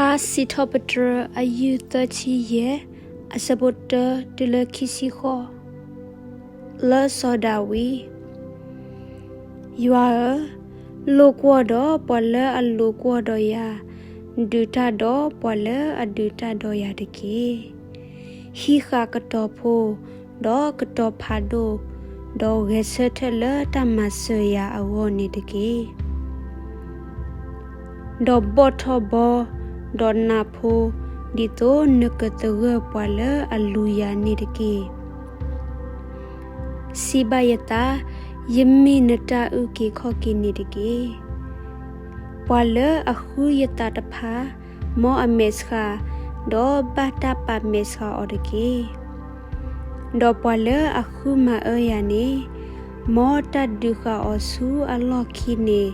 ထါစံးထီၣ်ပတြၢၤ အယုၢ်သၢဆံယဲၢ်, အဆၢဖိတၢတုၤလၢခံဆံဃိး. လၢစီၤဒၤဝံး, ယွၤဧၢ, လိာ်ကွီၢ်ဒီးပှၤလၢအလိာ်ကွီၢ်ဒီးယၤ, ဒုးတၢ်ဒီးပှၤလၢအဒုးတၢ်ဒီးယၤတက့ၢ်. ဟံးဃာ်ကတီၤဖိ, ဒီးကတီၤဖးဒိၣ်, ဒီးဂဲၤဆၢထၢၣ်လၢတၢ်မၤစၢၤယၤအဂီၢ်န့ၣ်တက့ၢ်. ဒီးဘီၣ်ထီၣ်ဘီ, ဒီးနးဖိ, ဒ်သိးနကသဂၢၢ်ပှၤလၢအလူၤယၤန့ၣ်တက့ၢ်. စံးဘၣ်ယသး, ယမ့ၢ်နတၢ်အုၣ်က့ၤခီၣ်က့ၤန့ၣ်တက့ၢ်. ပှၤလၢအဃုယသးတဖၣ်, မ်အမဲာ်ဆှး, ဒီးဘၣ်တၢ်ပာ်မဲာ်ဆှးအီၤတက့ၢ်. ဒီးပှၤလၢအဃုမၤအၢယၤန့ၣ်, မ်တၢ်ဒုးဃာ်အီၤဆူအလီၢ်ခံန့ၣ်,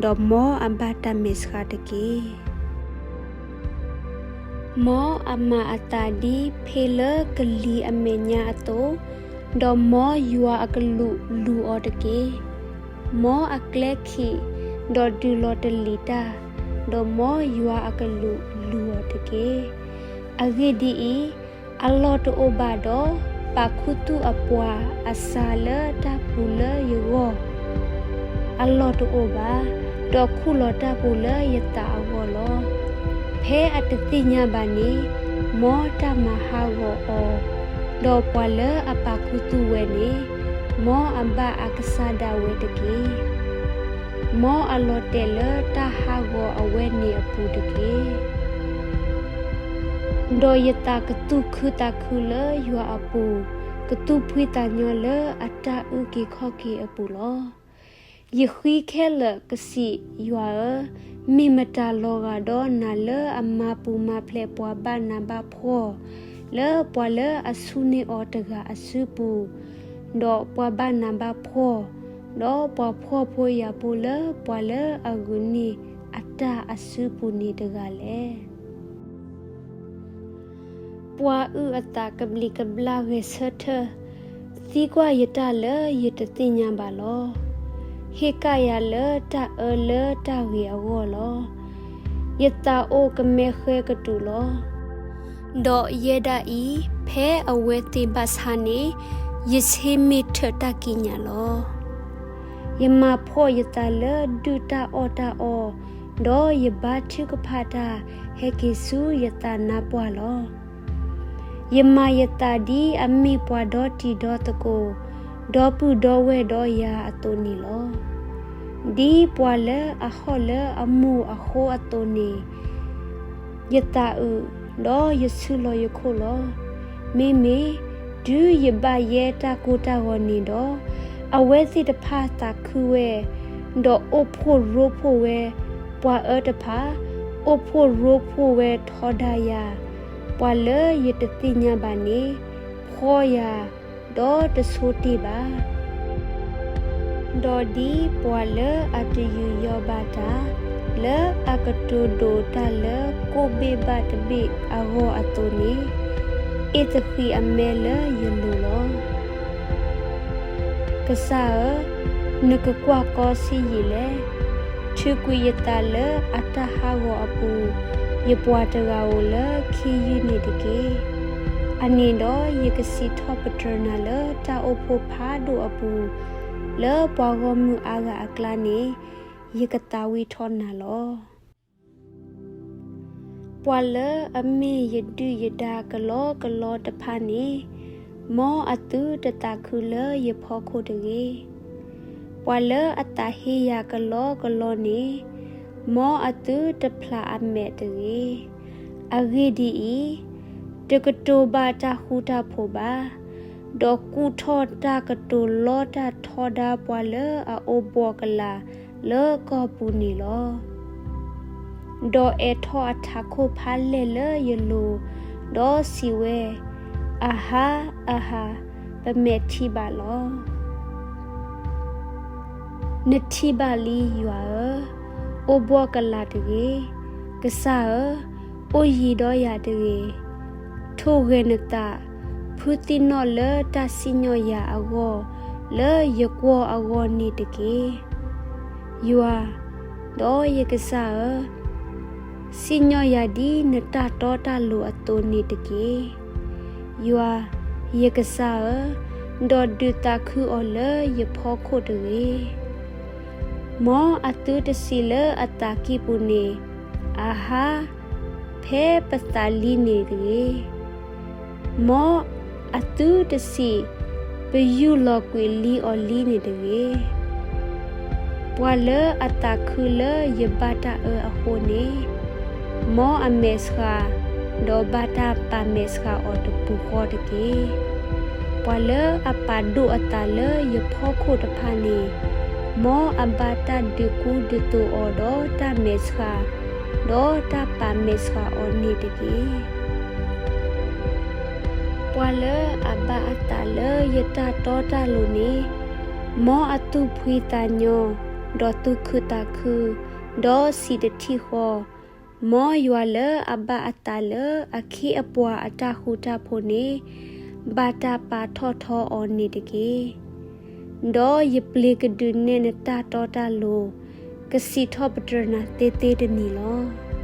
ဒီးမ်အဘၣ်တၢ်မဲာ်ဆှးတက့ၢ်. မ်အမၤအသးဒ်ဖ့လၢကလံၤအမဲာ်ညါအသိး, ဒီးမ်ယွၤအကလူးလူၤအီၤတက့ၢ်. မ်အကျဲခံး, ဒီးဒုးလီၤတလံၤတၢ်, ဒီးမ်ယွၤအကလူးလူၤအီၤတက့ၢ်. အဂ့ၢ်ဒ်အံၤ, အလီၢ်တအိၣ်ဘၣ်ဒီးပာ်ခူသူၣ်အပှၤအစၤလၢတၢ်ပူၤလၢယဂီၢ်, အလီၢ်တအိၣ်ဘၣ်, ဒီးခူၣ်လီၤတၢ်ပူၤလၢယသးအဂီၢ်လီၤ. ဖဲအတသ့ၣ်ညါဘၣ်န့ၣ်, မ်တၢ်မၤဟးဂီၤအီၤ, ဒီးပှၤလၢအပာ်ခူသူၣ်ဝဲန့ၣ်, မ်အဘၣ်အကစၢ်ဒၣ်ဝဲတက့ၢ်. မ်အလီၤတဲာ်လၢတၢ်ဟးဂီၤအဝဲန့ၣ်အပူၤတက့ၢ်. ဒီးယသးကသူၣ်ခုသးခုလၢယွၤအပူၤ, ကသူၣ်ဖှံသးညီလၢအတၢ်အုၣ်က့ၤခီၣ်က့ၤအပူၤလီၤ. ယဃံခဲလၢာ်ကစံး, ယွၤဧၢ, မ့ၢ်မတၤလီၤဂာ်ဒီးနၤလၢအမၤပူၤမၤဖျဲးပှၤဘၣ်နးဘၣ်ဖှီၣ်, လၢပှၤလၢအဆူၣ်န့ၢ်အီၤတဂၤအစုပူၤ, ဒီးပှၤဘၣ်နးဘၣ်ဖှီၣ်, ဒီးပှၤဖှီၣ်ဖိယာ်ဖိလၢပှၤလၢအဂုာ်န့ၢ်အတၢ်အစုပူၤန့ၣ်တဂၤလဲၣ်. ပှၤအုၣ်အသးကဘျံးကဘျၣ်ဂဲၤဆၢထၢၣ်, သံကွၢ်ယတၢ်လၢယတသ့ၣ်ညါဘၣ်လီၤ. ဟ့ၣ်ကၣ်ယၤလၢတၢ်အၢလၢတၢ်ဂ့ၤအဂီၢ်လီၤ. ယသးအိၣ်ကမဲဃဲကတုၤလီၤ. ဒီးယဲဒၣ်အံၤ, ဖဲအဝဲသ့ၣ်ဘၣ်ဆါန့ၣ်, ယဆ့မ့ၢ်ထၢၣ်တၢ်ကံးညာ်လီၤ. ယမၤဖှီၣ်ယသးလၢဒုၣ်တၢ်အီၣ်တၢ်အီ, ဒီးယဘါထုကဖၣ်တၢ်ဟဲက့ၤဆူယသးနါပှၢ်လီၤ. ယမၤယသးဒ်အမ့ၢ်ပှၤဒီတံၤဒီသကိး, ဒီပုၢ်ဒီဝဲၢ်ဒီးယၤအသိးန့ၣ်လီၤ. ဒ်ပှၤလၢအဟီၣ်လၢအမိၢ်အဃိအသိးန့ၣ်, ယသးအုး, ဒီးယဆုးလီၤယခိၣ်လီၤ. မ့မ့ၢ်တုၤယဘၣ်ယဲတၢ်ကိၢ်တၢ်ဂီၤန့ၣ်ဒီး, အဝဲသ့ၣ်တဖၣ်သးခုဝဲ, ဒီးအိၣ်ဖှိၣ်ရိဖှိၣ်ဝဲ, ပှၤအၢတဖၣ်, အိၣ်ဖှိၣ်ရိဖှိၣ်ဝဲထီဒါယၤ, ပှၤလၢယတသ့ၣ်ညါဘၣ်န့ၣ်, ဖှီယၤ, ဒီးတဆိတ့ၢ်ဘၣ်. ဒီးဒ်ပှၤလၢအတယူးယီၣ်ဘၣ်တၢ်, လၢအကတိၤဒိးတၢ်လၢကိၣ်ဘ့ၣ်ဘၣ်တဘ့ၣ်အဂီၢ်အသိးန့ၣ်, အ့ၣ်သဃံးအမဲလၢယလိၤလီၤ. ကစၢ်ဧၢ, နကကွၢ်ကီဆံးယံာ်လဲၣ်. ထုးကွံာ်ယသးလၢအတၢ်ဟးဂီၤအပူၤ, ယပှၤတဂၤဧိၤလၢခ့ယုၢ်န့ၣ်တက့ၢ်. အန့ၣ်ဒီးယကစံးထီၣ်ပတြၢၤနၤလၢတၢ်အိၣ်ဖှိၣ်ဖးဒိၣ်အပူၤ, လၢပှၤဂီၢ်မုၢ်အါဂၤအကျါန့ၣ်, ယကသးဝံၣ်ထီၣ်နၤလီၤ. ပှၤလၢအမ့ၢ်ယဒုၣ်ယဒါကလီကလီတဖၣ်န့ၣ်, မ်အသုတသးခုလၢယဖီခိၣ်တဂ့ၤ. ပှၤလၢအသးဟ့ယၤကလီကလီန့ၣ်, မ်အသုတဖျးအမဲာ်တဂ့ၤ. အဂ့ၢ်ဒ်အံၤ, တကတိၤဘၣ်တၢ်ဃူတၢ်ဖိးဘၣ်, ဒီးကူၣ်ထီၣ်တၢ်ကတိၤလီတၢ်ထီဒါပှၤလၢအအိၣ်ဘှီၣ်ကလာ်လၢကီၢ်ပူၤန့ၣ်လီၤ. ဒီးအဲးထီၣ်အထးခိၣ်ဖးလဲၢ်လၢယလိၤ, ဒီးစံးဝဲ, အဟါ, အဟါ, ပမဲာ်ထံၣ်ဘၣ်လီၤ. နထံၣ်ဘၣ်လံယွၤဧၢ, အိၣ်ဘှီၣ်ကလာ်တဂ့ၤ. ကစၢ်ဧၢ, အိၣ်ယံၤဒီးယၤတဂ့ၤ. ထိၣ်ဂဲၤနသး, ဖုသံၣ်နီၣ်လၢတၢ်စံၣ်ညီၣ်ယၤအဂီၢ်, လၢယကွီၢ်အဂီၢ်န့ၣ်တက့ၢ်. ယွၤ, ဒီးယကစၢ်ဧၢ, စံၣ်ညီၣ်ယၤဒ်နတၢ်တီတၢ်လိၤအသိးန့ၣ်တက့ၢ်. ယွၤ, ယကစၢ်ဧၢ, ဒီးဒုးသးခုအီၤလၢယဖီခိၣ်တဂ့ၤ. မ်အသုတဆံးလၢအသးကံၢ်ပူၤန့ၣ် အဟါ ဖဲပသးလံန့ၣ်တဂ့ၤ. မ်အသုတဆံး ပယူၢ်လီၤကွံာ်လံအီၤလံန့ၣ်တဂ့ၤ. ပှၤလၢအသးခုလၢယဘၣ်တၢ်အၢအဃိန့ၣ်, မ်အမဲာ်ဆှး, ဒီးဘၣ်တၢ်ပာ်မဲာ်ဆှးအီၤတပူၤဃီတက့ၢ်. ပှၤလၢအပာ်ဒိၣ်အသးလၢယဖီခိၣ်တဖၣ်န့ၣ်, မ်အဘၣ်တၢ်ဒုးကူဒုးသိးအီၤဒီးတၢ်မဲာ်ဆှး, ဒီးတၢ်ပာ်မဲာ်ဆှးအီၤန့ၣ်တက့ၢ်. ပှၤလၢအဘၣ်အသးလၢယတၢ်တီတၢ်လိၤန့ၣ်, မ်အသူၣ်ဖှံသးညီ, ဒီးသူၣ်ခုသးခု, ဒီးစံးတထံၣ်ဃီ, မ်ယွၤလၢအဘၣ်အသးလၢအခ့အပှၤအတၢ်ဃူတၢ်ဖိးန့ၣ်, ဘၣ်တၢ်ပာ်ထီၣ်ထီအီၤန့ၣ်တက့ၢ်. ဒီးယပျ့ၤကဒုးနဲၣ်နတၢ်တီတၢ်လိၤ, ကစံးထီၣ်ပတြၢၤနၤသ့သ့တနံၤလီၤ.